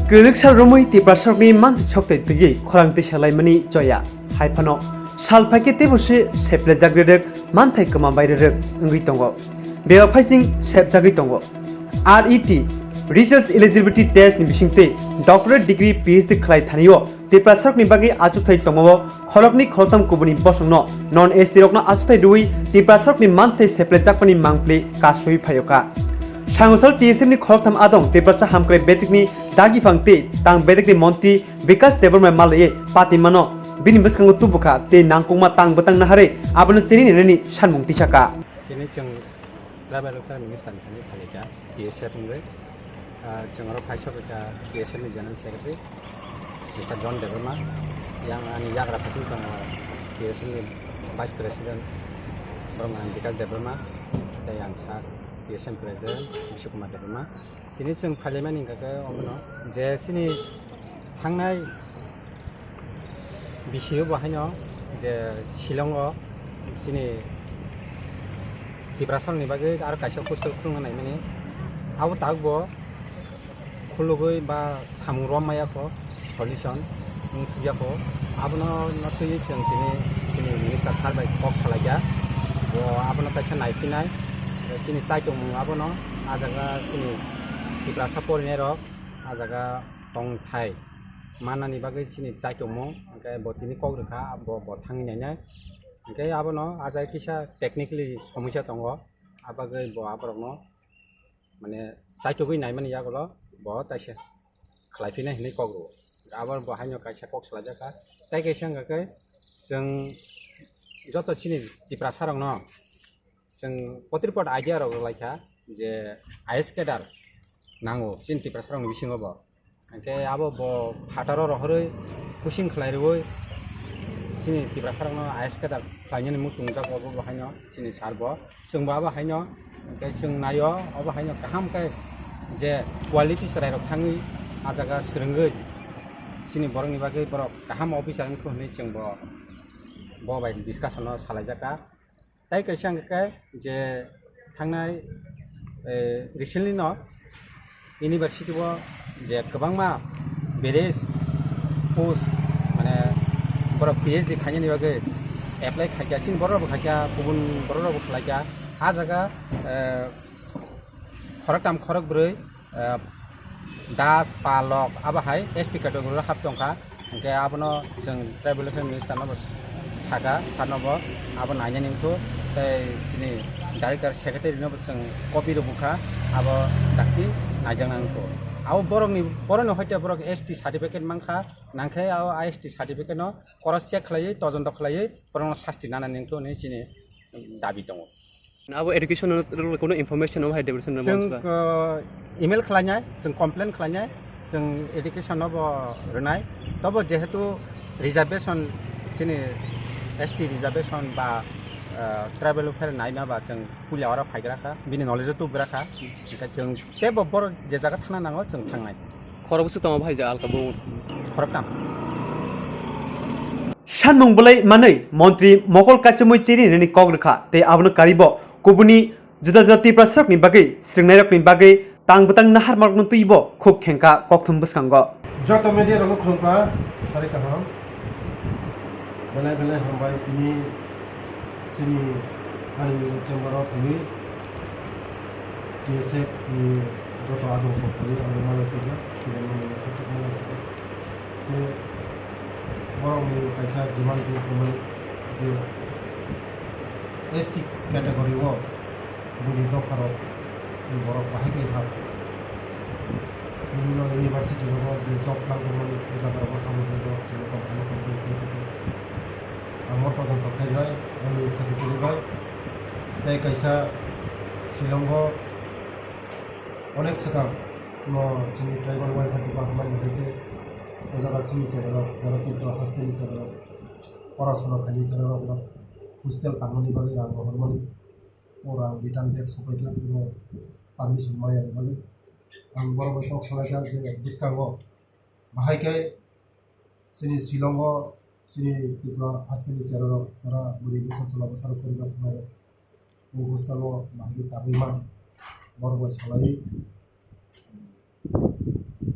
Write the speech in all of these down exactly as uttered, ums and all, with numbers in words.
Kwrwksa romwi Tiprasarokni manthai sokthai twiwi khorang tisa laimani choya. Hai phano sal phaikhe teibo se seplejak rwrwk, manthai kwma bai rwrwk wngwi tongo. Bebak phaising sepjagwi tongo. R E T, Research Eligibility Test ni bisingtwi doctorate degree P H D khlai thanio Tiprasarokni bagwi achukthai tongmao khoroknwi khoroktham kubuni bosongno non S T rokno achukthai rwui Tiprasarokni manthai seplejakmani mangpli kasui phaio kha. Sangosal T S M ni khoroktham adong Tiprasa hamkrai betikni dagi phang tei tang betikni montri Bikas Debbarma malaiwi patimano bini bwskango tubukha tei nangkukma tang bwtang naharwi abono chini nenani sanmung tisakha. Tini chwng Tribal Welfare Minister ni thani khalikha T S F wngwi. Ah, chwng oro phai sokha T S F ni General Secretary Mister John Debbarma, yang ani yagra phaising tongo T S F ni Vice President borok nang Bikas Debbarma, tei ang sak T S F ni President Bishnu Kumar Debbarma. Tini chwng phailaimani hwnkha khe omono je chini thangnai bisi o bo haino je Shillong o chini Tiprasarokni bagwi aro kaisa hostel khulungna naimani. Abo tabuk bo khulugwi ba samung rom maya kho, solution wng sukya kho. Abono no twiwi chwng tini chini minister sir bai kok salaikha. Bo abono kaisa naiphinai. Chini chaitongmung abono ah jaga chini Tiprasa porinairok ah jaga tongthai mannani bagwi chini chaitongmung, hwnkhe bo tini kok rwkha, bo, bo thangwi nainai. Hwnkhe abono ah jaga kisa technically somosya tongo, ah bagwi bo aborokno mane chaitugwi naimani yagulo bo taisa khlaiphinai hinwi kok rwo. Abo bo haino kaisa kok salaijak kha. Tai kaisa wngkha khe chwng joto chini Tiprasarokno chwng potripot idea rok rwlaikha je I S cadre nango chini Tiprasarokni bisingo bo. Hwnkhe abo bo phataro rohorwi pushing khlai rwui chini Tiprasarokno I S cadre khlainani muchungjak bo, bo haino chini sir bo. Chwngbo abo haino, hwnkhe chwng naio, obo haino kaham khe je quality chwrairok thangwi ah jaga swrwngwi chini borokni bagwi borok kaham officer wngkhu hwnwi chwngbo bo bai discussion o salaijak kha. Tai kaisa hwnkhe je thangnai, eh, recently no university o je kwbangma various post mane borok P H D khainani bagwi apply khaikha, chini borok rokbo khaikha, kubun borok rokbo khlaikha. Ah jaga, eh, khoroktham khorokbrwi, eh, Das, Palok, abo hai S T category o hap tongkha. Hwnkhe abono chwng tribal welfare minister no bo saka, sano bo abo nainani wngkho, tei chini director secretary no bo chwng copy rw bukha, abo dakti naijaknai wngkho. Abo borokni, borokni hoite borok S T certificate mankha, nangkhe abo S T certificate no cross check khlaiwi, tojonto khlaiwi, borokno sasti nanani wngkho hwnwi chini dabi tongo. Abo education no rwle kono information no hai depression no Chwng, mansukha. Uh, email khlainai, chwng complain khlainai, chwng education no bo rwnai. Tobo jehetu reservation chini S T reservation ba, uh, tribal welfare naima ba chwng puila oro phaigra kha, bini knowledge o tubgra kha. Hwnkhe chwng tebo boro je jaga thangna nango chwng thangnai. Khorok bwswk tongo bahai ja alka bo. Khoroktham. Sanmung bwlai manwi montri mokol kachimwi chiri nini kok rwkha tei abono karibo kubuni juda juda Tiprasarokni bagwi swrwngnairokni bagwi tang bwtang naharmarokno twibo khuk khengkha kokthum bwskango. Joto media rokno khulumkha, sari kaham. Belai belai hambai tini chini ani chamber o phaiwi T S F ni joto adong sok phaiwi ang mano khuja, sujak mano, sakthok mano khuja. Je borok ni kaisa demand tong phai mani je S T category o buini dopha rok borok bahai khe hap. Bibhinno university rogo je job nang tongmani o jaga rogo hamya hwnwi borok chini company company khe tongkha. Ang bo todonto khainai ani secretary bai tei kaisa Shillong o onek swkang no chini tribal welfare department ni hai khe o jaga chini cherairok jara Tripura haste ni cherairok porasona khainai thani rok hostel tangmani bagwi rang rohormani. O rang return back sopaikha, oro permission maya ni bagwi. Ang borok bai kok salaikha je bwskango bahai khe chini Shillong o chini Tripura haste ni cherairok jara bwrwi bwsa chwla bwsarok poribar thangnairok o hostel o bahai khe tabwi man borok bai salaiwi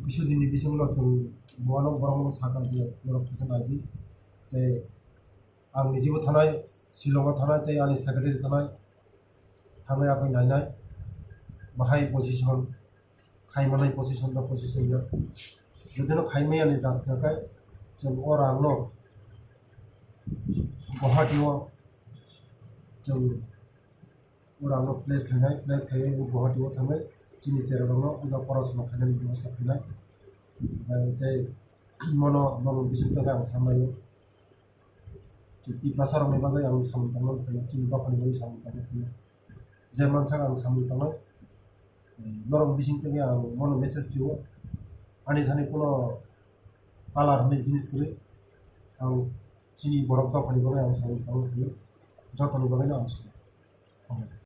Kisa dini bisingo chwng buano borokno sakha je norok kisa naidi. Tei ang nijibo thanai, Shillongo thanai tei ani secretary thanai, thangwi aboni nainai bahai position, khaimanai position ba position ya. Jodino khaimaya ni jat hwnkhe chwng o rangno Guwahati o chwng o rangno place khainai, place khaiwi o Guwahati o thangwi chini chera rokno o jaga porasona khainani bebosta khainai. Tei mono norok bising tongkhe ang samlaio. Chwng Tiprasa rokni bagwi ang samung tangna phaio, chini dophani bagwi samung tangna phaio. Je mansak ang samung tangnai, norok bising tongwi ang mono message rio. Ani thani kuno color hwnwi jinis kwrwi. Ang chini borok dophani bagwi ang samung tangna phaio. Jotoni bagwino ang samung tangna phaio.